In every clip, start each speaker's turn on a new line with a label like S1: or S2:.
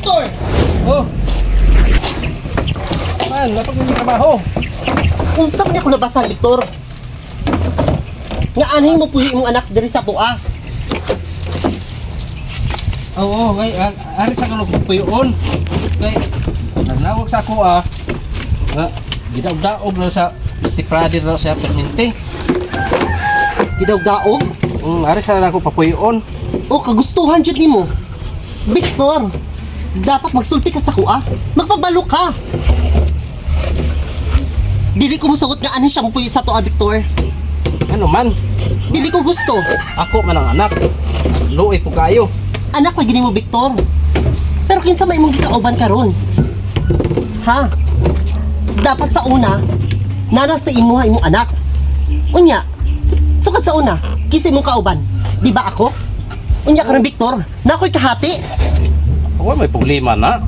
S1: Victor!
S2: Oh. Man, napag yung trabaho.
S1: Unsa man ako nabasahan, Victor? Nga anhin mo puyo imong anak diri sa tua.
S2: Oo, kay ari sa kanong puyon. Kay nagnawag sa ako ah. Nga gidaog-daog na sa stepbrother daw siya permente.
S1: Gidaog-daog.
S2: Ari sa ako papuyon.
S1: O kagustuhan jud nimo. Victor, dapat magsulti ka sa kuha. Magpabalo ka. Dili ko musugot nga anhin siya mo puyo sa tua, Victor.
S2: Ano man,
S1: Dili ko gusto.
S2: ako man ang anak. Luoy po kayo.
S1: Anak lagi nimo, Victor. Pero kinsa may imong gikauban karon? Ha? Dapat sa una, nana sa imuha imong anak. Unya, sukad sa una, kinsa imong kauban? Di ba ako? Unya karon Victor, na ako'y kahati.
S2: Ako may problema na.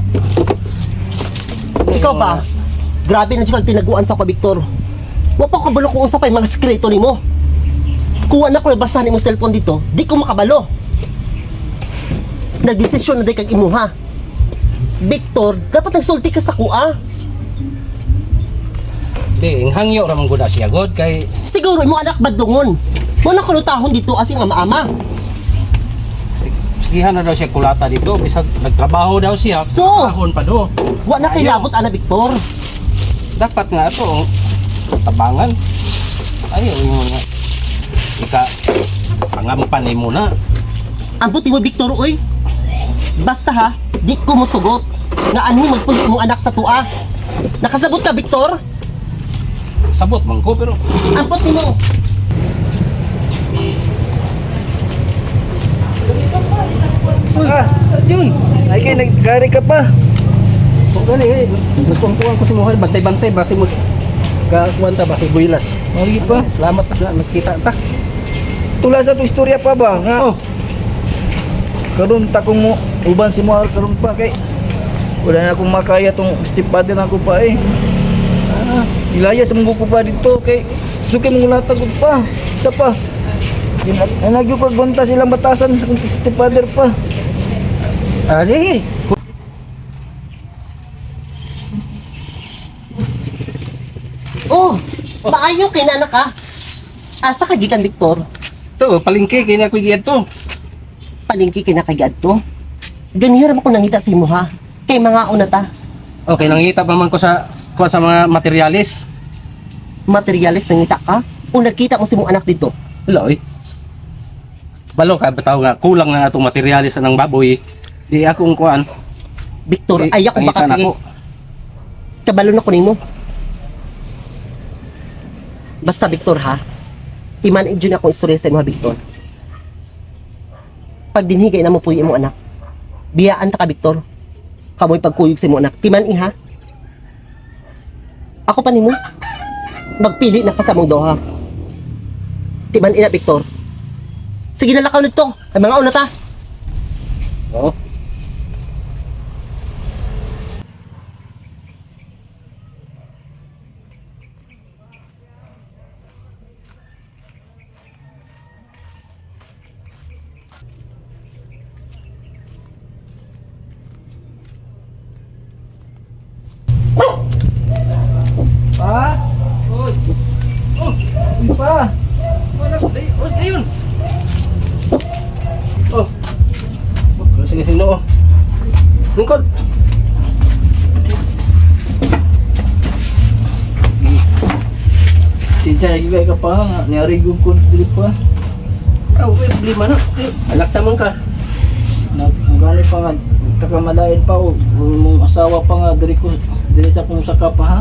S1: Ikaw ba? Grabe na siya tinaguan sa ko, Victor. Wa pa ko kabalo kung unsa pa yung mga sekreto nimo. Kuha na ko nabasahan imong cellphone dito, di ko makabalo. Nagdesisyon na di kag imuha. Victor, dapat nagsulti ka sa kuha.
S2: Di, ang hangyo ra man gud na siya god kay
S1: Siguro imong anak badlungon. Mo na kulutahon dito as imong ama-ama.
S2: sigihan na daw siya kulata dito bisag nagtrabaho daw siya.
S1: So?
S2: Trabahon pa do.
S1: Wa na kay
S2: Ayaw.
S1: labot ana Victor.
S2: Dapat nga ito ang tabangan. Ayaw yung mga ika pangampan ni muna.
S1: Ambot mo Victor oy. Basta ha, di ko musugot nga anhi magpuyo imong anak sa tua. Nakasabot ka Victor?
S2: Sabot man ko pero
S1: Ambot nimo.
S3: Ah,
S2: yun.
S3: ay kay nagkari ka pa.
S2: Kung gani eh, nagkuhan ko si Muhal, bantay-bantay basi mo kakuan ta ba buylas.
S3: Mali pa.
S2: Salamat na nakita ta.
S3: Tulas na to istorya pa ba nga.
S2: Oh,
S3: Karon ta kong mo uban si Muar karon pa kay wala na akong makaya tong stepfather na ako pa eh. Ah, ilaya sa mga ko pa dito kay suki mong latag ko pa. Isa pa. Nagyo kag gwanta silang batasan sa kong stepfather pa.
S2: ah, di.
S1: Oh, maayo kay nana ka. Asa ka gikan Victor?
S2: To, palengke kay na ko giadto.
S1: Palengke kay nakagiadto. Ganihira man ko nangita sa imo ha. Kay mga una ta.
S2: Okay, nangita pa man ko sa kuan sa mga materialis.
S1: Materialis nangita ka? O nagkita mo sa imong anak dito?
S2: Wala oy. Balo ka bitaw nga kulang na atong materialis anang baboy. Di akong kuan.
S1: Victor,
S2: Di,
S1: ay ako baka
S2: pangita na
S1: kay
S2: ako.
S1: kabalo na ko nimo. Basta Victor ha. Timan jud akong istorya sa imo ha, Victor. Pag dinhigay na mo puyo imong anak. Biyaan ta ka Victor. Kamoy pagkuyog sa imong anak. Timan iha. Ako pa nimo. Magpili na ka sa mong doha. Timan ina Victor. Sige na lakaw nito. Ay mga una ta.
S2: Oo.
S3: Pa?
S2: Oy,
S3: Uy pa.
S2: wala ko day, oy, dayon. Oh. Oh, sige sino. Lingkod.
S3: Sinsya lagi ka pa nga niari gud ko diri pa.
S2: Ah, may problema na. Eh, Anak tamang ka.
S3: Nagani pa nga takamalain pa o mong asawa pa nga diri ko diri sa kong saka pa ha.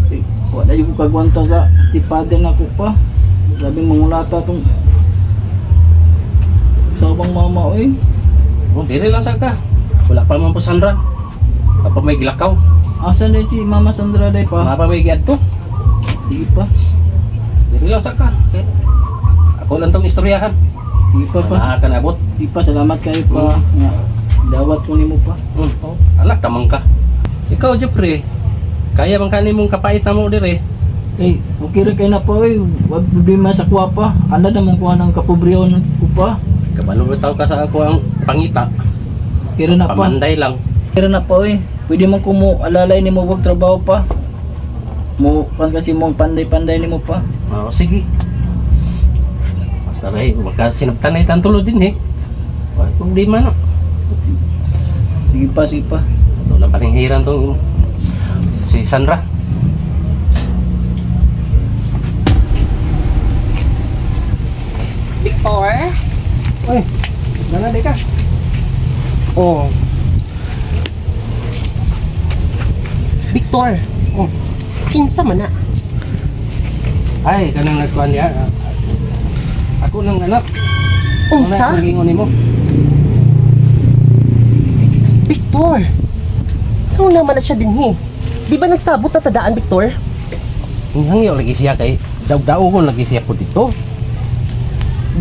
S3: Eh, wala yung kagwanta sa stepfather na ko pa. Grabing mangulata tong sabang mama oy.
S2: Oh, dire lang sa ka. Wala pa man po Sandra. Wala pa may gilakaw.
S3: Asa na si Mama Sandra day pa?
S2: Wala pa may giadto.
S3: Sige pa.
S2: Dire lang sa ka. Okay. Ako lang tong istoryahan.
S3: Sige pa pa.
S2: Wala ka nabot.
S3: Sige pa, salamat kayo pa. Nga, dawat ko nimo pa.
S2: Oh, alak tamang ka. Ikaw, Jeffrey. Kaya man kani mong kapait na mo dire.
S3: Eh, okay ra kay na pa oy. Wag problema sa kuha pa. Ana na mong kuha ng kapobriyon ko pa.
S2: Kabalo ba tao ka sa ako ang pangita.
S3: Kira na pa.
S2: Pamanday lang.
S3: Kira na pa oy. Pwede man ko mo alalay nimo wag trabaho pa. Mo kan kasi mong panday-panday nimo pa.
S2: Oo, sige. Basta rin, magkasinabtan na itang tulo din eh. Wala problema no.
S3: Sige pa, sige pa.
S2: Ito lang paninghiran tong si Sandra.
S1: Victor?
S2: Uy, gana di ka.
S1: Oh. Victor.
S2: Oh.
S1: Kinsa man na?
S2: Ay, kanang nagkuhan niya. Ako nang anak.
S1: Unsa?
S2: Ano gingon nimo?
S1: Victor. Ano naman na siya dinhi? Di ba nagsabot na tadaan, Victor?
S2: Hangyo lagi siya kay daog-daogon lagi siya po dito.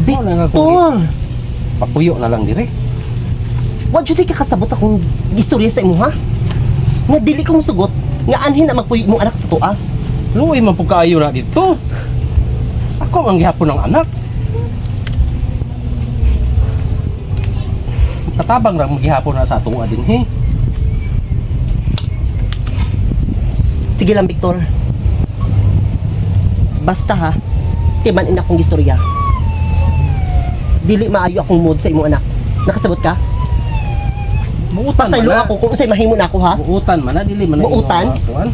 S1: Victor!
S2: Papuyo na lang dire.
S1: Wa jud ka kasabot akong gistorya sa imo ha? Nga dili ko musugot nga anhin na magpuyo imong anak sa tuwa.
S2: Luoy man pud kaayo na dito. Ako ang gihapon ng anak. Katabang ra gihapon na sa tuwa din he.
S1: Sige lang, Victor. Basta ha, timan-in akong gistorya. Dili maayo akong mood sa imong anak. Nakasabot ka?
S2: Muutan
S1: Pasaylo
S2: man na.
S1: ako kung unsay mahimo na ako ha.
S2: Muutan man na dili man na
S1: Muutan?
S2: imo, kuan.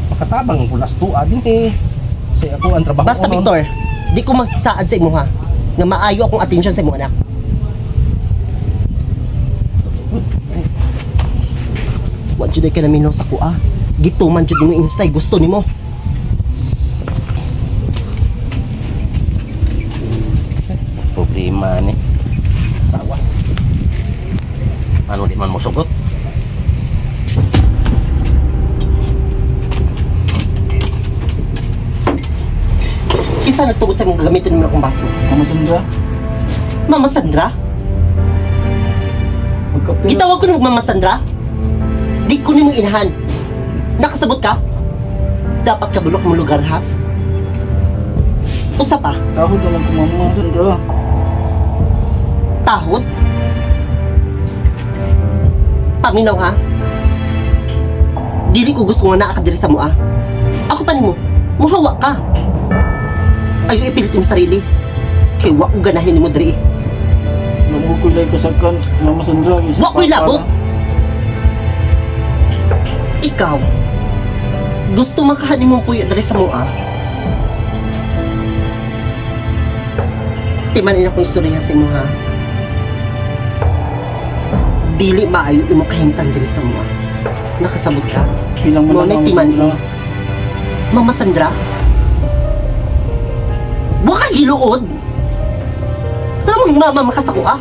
S2: Makatabang ang pulas tuwa din eh. Say ako ang trabaho
S1: Basta
S2: ron.
S1: Victor, di ko magsaad sa imo ha. Nga maayo akong atensyon sa imong anak. Wa jud ay ka naminaw sa kuha. Gituman jud nimo instay gusto nimo.
S2: Problema ni sawa. Ano di man mosugot?
S1: Isa nagtugod sa imong gagamiton nimo akong baso.
S3: Mama Sandra,
S1: Mama Sandra?
S3: magkape.
S1: Gitawag ko nimo Mama Sandra? Di ko nimo inahan. Nakasabot ka? Dapat ka bulok mo lugar ha? Usa pa,
S3: Tahod na lang ko Mama Sandra.
S1: tahod? Paminaw ha? Dili ko gusto nga naa ka diri sa mua. Ako pa nimo, muhawa ka. Ayaw ipilit imong sarili. Kay wa ko ganahin nimo diri.
S3: Mamukul ko sa kan Mama Sandra. kay sa
S1: Wa ko'y
S3: papa
S1: labot.
S3: na.
S1: Ikaw, gusto makahanin mong puyo diri sa mua. Timanin akong istorya sa imo ha. Dili maayo imong kahimtang diri sa mua. Nakasabot ka?
S3: Bilang mo
S1: Mo
S3: lang
S1: na
S3: Mama
S1: timan
S3: Sandra.
S1: eh. Mama Sandra? Wa ka giluod. Pero mong mama makasako ah.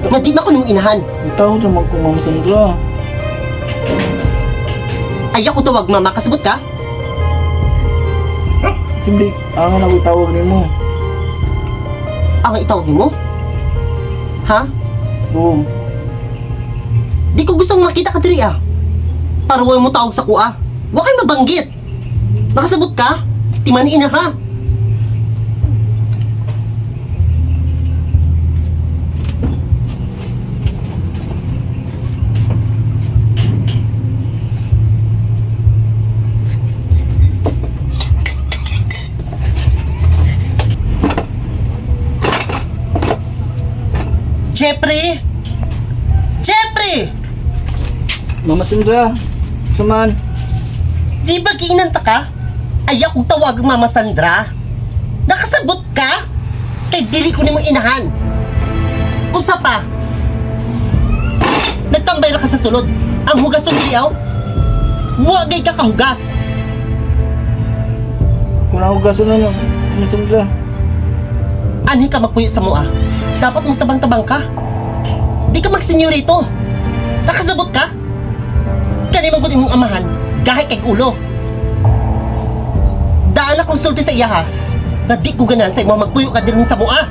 S1: Nga di ba ko nung inahan?
S3: Tahod naman ko Mama Sandra.
S1: Ay ako tawag mama, kasabot ka?
S3: Simple, ang ako tawag nimo.
S1: Ang itawag mo? Ha?
S3: Oo.
S1: Di ko gustong makita ka diri ah. Para huwag mo tawag sa kuha. Huwag kay mabanggit. Nakasabot ka? Timaniin na ha. Jeffrey! Jeffrey!
S3: Mama Sandra, saman.
S1: Di ba giinanta ka? Ay akong tawag Mama Sandra. Nakasabot ka? Kay dili ko nimong inahan. Usa pa. Nagtambay ra ka sa sulod. Ang hugas ng liaw. Wagay ka kahugas.
S3: Kung ako gaso na Mama Sandra.
S1: Anhi ka magpuyo sa mua. Dapat magtabang-tabang ka. Di ka magsenyorito. Nakasabot ka? Kani magbuti mong amahan, gahi kay ulo. Daan akong sulti sa iya ha. Na di ko ganahan sa imo magpuyo ka din sa mua.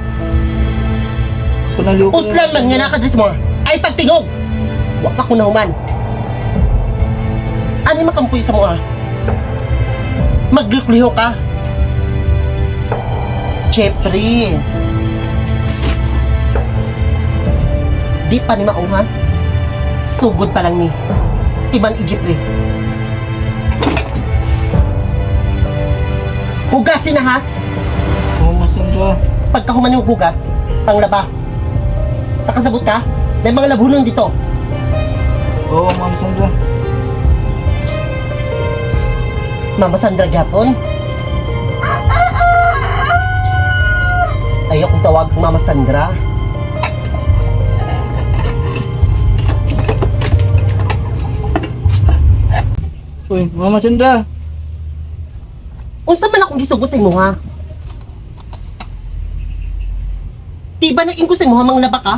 S3: Panaliw ko.
S1: Uslan man nga nakadris mo ay pagtingog. Wa pa ko nahuman. Ano makampuyo sa mua? Maglukliho ka. Jeffrey. Di pa ni mauhan. Sugod pa lang ni. Timan i Jeffrey. Hugasin na ha.
S3: Oo, Ma'am Sandra.
S1: Pagkahuman yung hugas, panglaba. Takasabot ka? May mga labunon dito.
S3: Oo, Ma'am Sandra.
S1: Mama Sandra gyapon. Ayokong tawag Mama Sandra.
S3: Uy, Mama Sandra.
S1: Unsa man akong gisugo sa imo ha? Di ba nag-ingko sa imo ha, manglaba ka?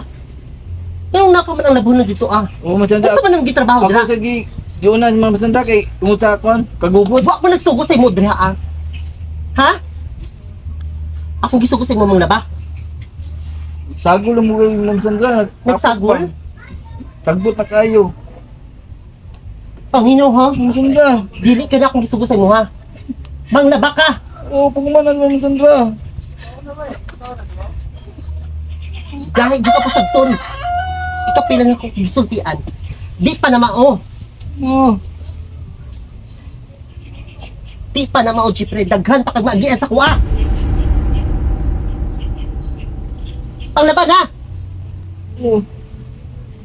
S1: Ngayong napa man ang labunon dito ah.
S3: Oo, Ma'am Sandra.
S1: Unsa man ang gitrabaho
S3: Ako
S1: dira?
S3: sa gi giuna si Ma'am Sandra kay tungod sa kuan, kagubot.
S1: Wa ko nagsugo sa imo dira ah. Ha? Akong gisugo sa imo manglaba.
S3: Sagol mo kay Ma'am Sandra.
S1: Nagsagol?
S3: Sagbot na kayo.
S1: Panginoon ha?
S3: Ma'am Sandra.
S1: Dili ka na akong gisugo sa imo ha. Manglaba ka.
S3: Oo, pagkumanan Ma'am Sandra.
S1: Dahil di ka pasagton. Ikaw pila nga akong gisultian. Di pa na mao.
S3: Oo.
S1: Di pa na mao, Jeffrey. Daghan pa kag maagian sa kuha. Panglaba na.
S3: Oo.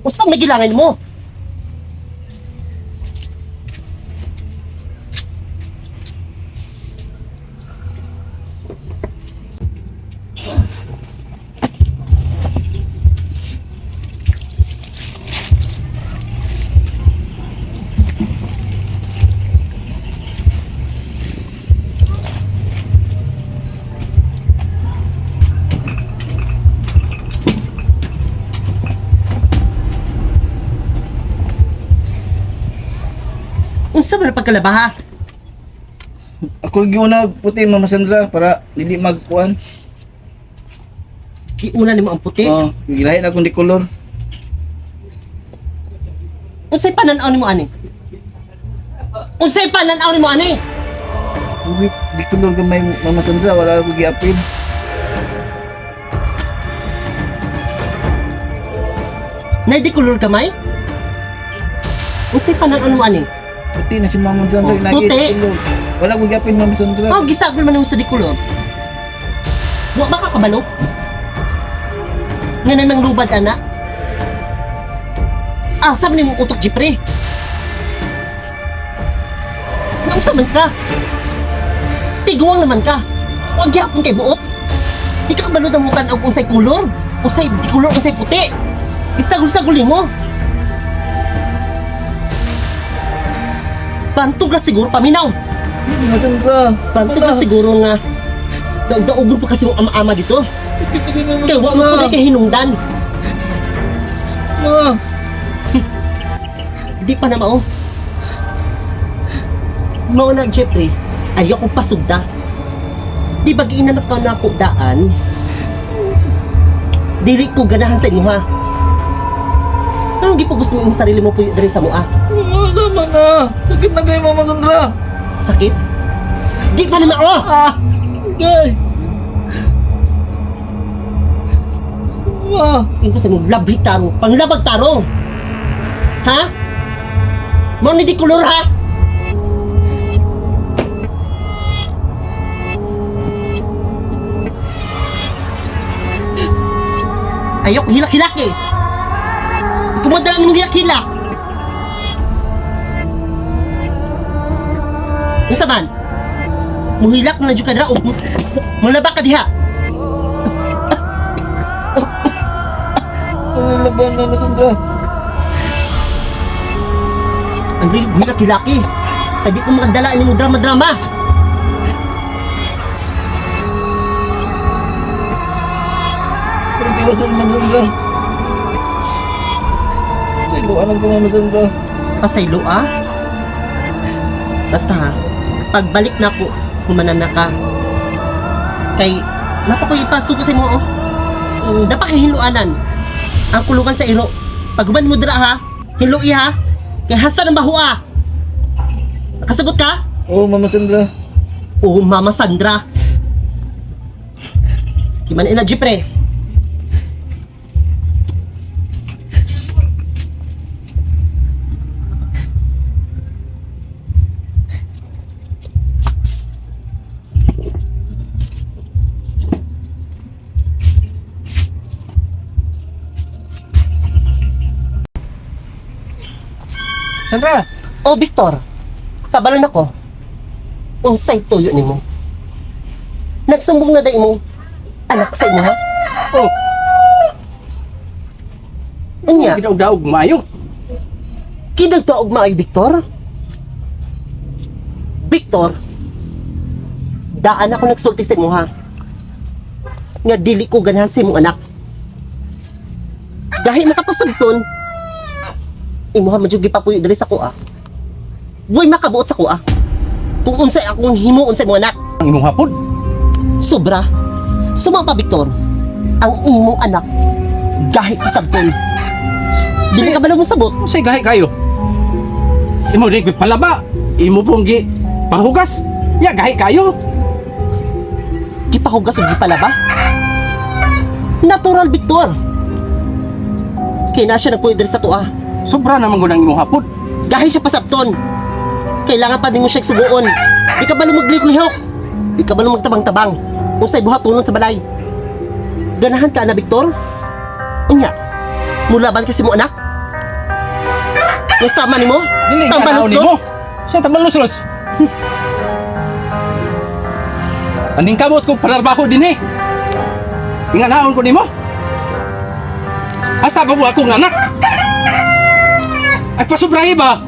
S1: Usa pang may gilangan mo. Unsa man ang pagkalaba ha?
S3: Ako giuna puti Ma'am Sandra para dili magkuan.
S1: Giuna nimo ang puti.
S3: Oo, gilahi na akong di color.
S1: Unsay panan-aw nimo ani? Unsay panan-aw nimo ani?
S3: Di, di color gamay Mama Sandra, wala ko giapil.
S1: Nay di kolor kamay? Unsay panan-aw nimo ani?
S3: Puti na si Mama Sandra,
S1: Oh,
S3: lagi
S1: puti.
S3: di color. Wala ko giapil Mama Sandra.
S1: Oh, gisagol man nimo sa di kolor. Wa ba ka kabalo? Nga nay manglubad ana. Asa man imong utok, Jeffrey? Naunsa man ka? Tiguang naman ka. Huwag gyapon kay buot. Di ka kabalo ng mutan og unsay kolor, unsay di kolor, unsay puti. Isagol-sagol mo. Bantog ra siguro paminaw.
S3: Mama Sandra.
S1: Bantog ra siguro nga daog-daogon pa kasi mong ama-ama dito. Kay wa mo ko kay hinungdan.
S3: Ma.
S1: Di pa na mao. Mao na, Jeffrey, ayoko pasugda. Di ba giinanak ka na ako daan? Dili ko ganahan sa imuha. Anong di po gusto mo imong sarili mo puyo diri sa mua?
S3: Mama, sama na. Sakit na kayo Mama Sandra.
S1: Sakit? Di pa na mao!
S3: Ah! Guys! Ma!
S1: Yung sa mong labhi tarong, panglabag tarong. Ha? Mao ni di kolor ha? Ayok, hilak-hilak eh. Kumadala ng hilak-hilak. Unsa man? Muhilak na jud ka dira og mulaba ka diha.
S3: Ang laban Mama Sandra.
S1: Ang rin hilak-hilaki. Kaya di ko makadala ini mo drama-drama.
S3: Pero tiwasan Mama Sandra. Sa iluanan ko Mama Sandra.
S1: Pasaylo ah. Basta ha, pagbalik na ko, humanan na ka. Kay, napa ko ipasuko sa imo oh. Napakahinluanan. Ang kulungan sa iro. Pag human mo dira ha, hinlui ha. Kay hasta ng baho ah. Nakasabot ka?
S3: Oo, Mama Sandra.
S1: Oh, Mama Sandra. Kiman ina, Jipre.
S2: Sandra!
S1: Oh, Victor. Kabalo nako. Unsay tuyo nimo? Nagsumbong na day mo anak sa imo ha?
S2: Oh,
S1: Unya,
S2: gidaog-daog maayo.
S1: kidagtaog maayo, Victor? Victor, daan ako nagsulti sa imo ha. Nga dili ko ganahan sa imong anak. Dahil makapasabton, imuha man jud gipapuyo diri sa kuha. Buhay makabuot sa kuha. Kung unsay akong himuon sa imong anak.
S2: Ang imong hapod.
S1: Sobra. Suma pa, Victor. Ang imong anak, gahi kasabton. Dili ka ba mo sabot?
S2: Unsay gahi kayo? Imo di palaba, imo pong gi panghugas. Ya gahi kayo.
S1: Gipahugas ug gipalaba? Natural, Victor. Kaya na siya nagpuyo diri sa tuwa.
S2: Sobra naman gud ang imong hapod.
S1: Gahi siya pasabton. Kailangan pa nimo siya subuon. Di ka ba maglihok? Di ka ba magtabang-tabang? Unsay buhatunon sa balay? Ganahan ka na, Victor? Unya, mulaban kasi mo anak? Nasama nimo?
S2: Dili nga naon nimo. Siya tambaluslos. Aning kamot ko panarbaho dinhi. Nga naon ko nimo. Hasta pa ko akong anak. Ay pasubrahi ba?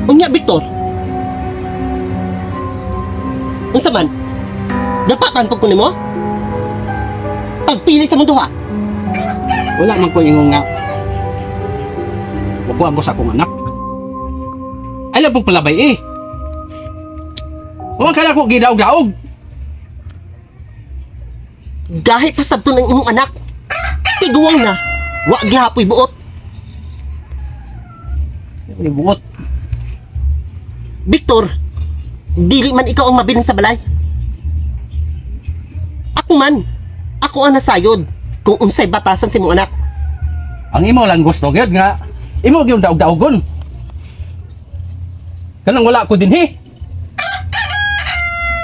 S1: Unya, Victor. Unsa man? Dapatan pag kunin mo? Pagpili sa mundo ha?
S2: Wala man ko ingon nga. Wakuan ko sa akong anak. Ay labog palabay eh. Huwag ka na ko gidaog-daog.
S1: Gahi pa sabton ang imong anak. Tiguang na. Wa gihapoy buot.
S2: Buot.
S1: Victor, dili man ikaw ang mabilin sa balay. Ako man. Ako ang nasayod kung unsay batasan sa imong anak.
S2: Ang imo lang gusto gyud nga imo gyud daog-daogon. Kanang wala ko dinhi.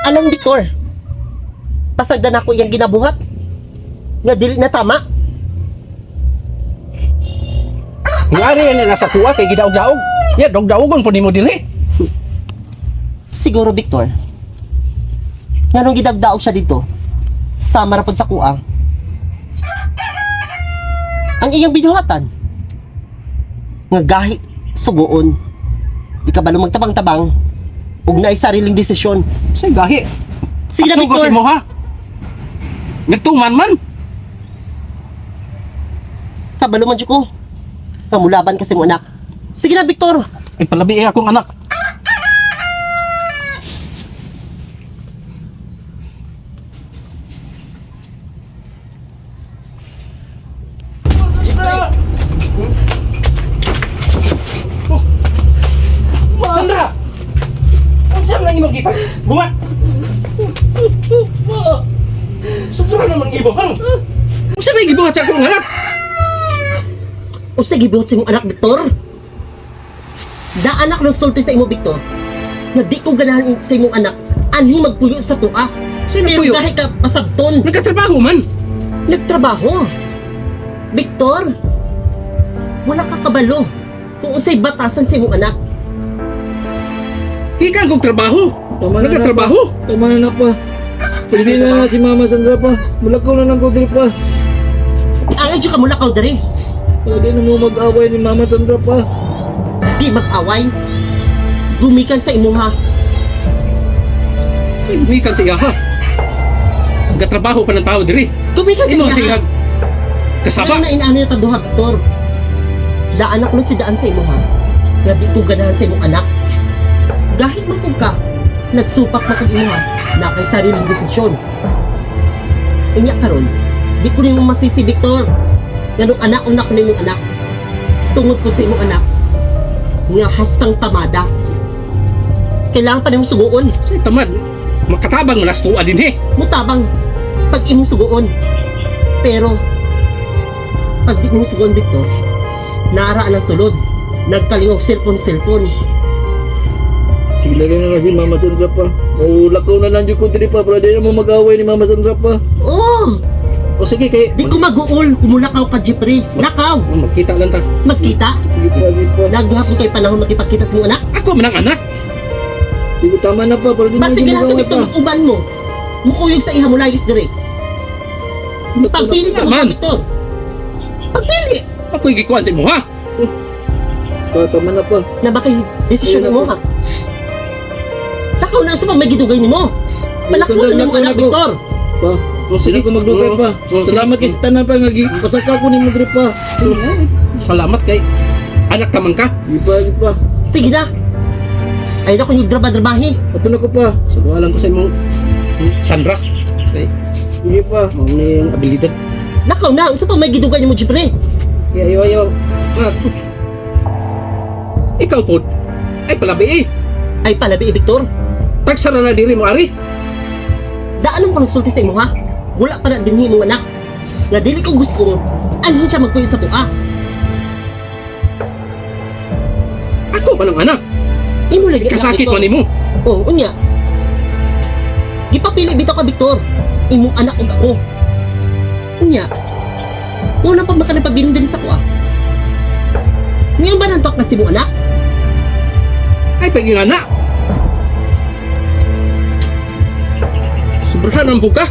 S1: Alam, Victor, pasagdan ako iyang ginabuhat. Nga dili na tama.
S2: Ngari ani nasa kuha kay gidaog-daog. Ya daog-daogon po nimo dinhi.
S1: Siguro, Victor, nga nung gidagdaog siya dito, sama ra pod sa kuang. Ang iyang binuhatan, nga gahi, suguon, di ka ba magtabang-tabang, ug naay sariling desisyon.
S2: Say gahi.
S1: Sige na,
S2: Asugo
S1: Victor.
S2: sa imo ha. Nagtuman man.
S1: Kabalo man jud ko. Nga mulaban kasi mo anak. Sige na, Victor.
S2: Ay palabi eh akong anak. Sandra! Unsa man ang imong gipa? Buhat! Sobra naman imo hang. Unsa may gibuhat sa akong anak?
S1: Unsa gibuhat sa imong anak, Victor? Da anak nang sulti sa imo, Victor. Nga di ko ganahan sa imong anak anhi magpuyo sa tuwa.
S2: Sino
S1: Pero
S2: nagpuyo?
S1: dahil ka pasabton,
S2: Nagkatrabaho man.
S1: nagtrabaho. Victor, wala ka kabalo kung unsay batasan sa imong anak.
S2: Gikan kog trabaho.
S3: Tama na na
S2: Nagkatrabaho.
S3: pa. Tama na na pa. Hindi na na si Mama Sandra pa. Mulakaw na lang ko diri pa.
S1: Angay jud ka mulakaw diri.
S3: Para di na mo mag-away ni Mama Sandra pa.
S1: Di mag-away. Gumikan sa imuha.
S2: Say gumikan sa iya ha. Nagkatrabaho pa ng tao diri.
S1: Gumikan sa
S2: Imo
S1: iya.
S2: sige kasaba.
S1: Ngayon na inaano yung taduha, Victor. Daan ako nagsidaan sa imuha. Nga di ko ganahan sa imong anak. Dahil man kung ka, nagsupak man kag imuha na kay sariling desisyon. Unya karon, di ko nimo masisi, Victor. Nganong anak una ko nimong anak. Tungod po sa imong anak, nga hastang tamada. Kailangan pa nimo suguon.
S2: Say tamad. Makatabang malas tuwa din eh.
S1: Mutabang pag imong suguon. Pero pag di mo suguon, Victor, naara ang sulod. Nagkalingog cellphone-cellphone.
S3: Sige na lang na si Mama Sandra pa. Mulakaw na lang jud ko diri pa para di na mo mag-away ni Mama Sandra pa.
S1: Oh!
S2: O sige kay
S1: Di ko maguol, kumulakaw ka, Jeffrey. Lakaw!
S2: Oh, magkita lang ta.
S1: Magkita.
S3: Sige pa, sige pa.
S1: Naghapon kay panahon makipagkita sa imong anak.
S2: Ako man ang anak.
S3: Sige, tama na pa, para di na
S1: Basig
S3: ginagawa
S1: ganato Victor
S3: pa.
S1: mag-uban mo. Mukuyog sa iha mo layos dire. Pagpili sa
S2: Naman.
S1: mga Victor. Pagpili
S2: Ako'y gikuan sa imo ha.
S3: Pa, tama na pa.
S1: na baka desisyon
S3: Ayun
S1: mo ha. Lakaw na sa pag may gidugay nimo. Palakbo na nimo anak
S3: Ako.
S1: Victor.
S3: Pa,
S2: O,
S3: sige ko magdugay pa.
S2: O, sige.
S3: Salamat kay sa tanan pa nga pasaka ko nimo diri pa.
S2: Salamat kay anak ka man ka.
S3: Sige pa, sige pa.
S1: Sige na. Ay na kung yung draba-drabahi.
S3: Ato na ko pa.
S2: Sa lang ko sa imong Sandra. Kay
S3: Sige pa.
S2: mao ni ang abilidad.
S1: Lakaw na unsa pa may gidugay nimo Jeffrey.
S2: Kaya ayo ayo. Ah. Ikaw pod. Ay palabi eh.
S1: Ay palabi eh, Victor.
S2: Tagsara na diri mo ari.
S1: Daan mo nagsulti sa imo ha. Wala pa na dinhi imong anak. Nga dili ko gusto anhin siya magpuyo sa tuwa.
S2: Ako man ang anak.
S1: Imo lagi anak,
S2: Kasakit
S1: Victor.
S2: man nimo.
S1: Oh, unya. Gipapili bitaw ka, Victor. Imong anak ug ako. Unya. Una pa makanapabilin diri sa kuha. Ngayon ba nantok na si mong anak?
S2: Ay paging anak. Sobrahan ang buka.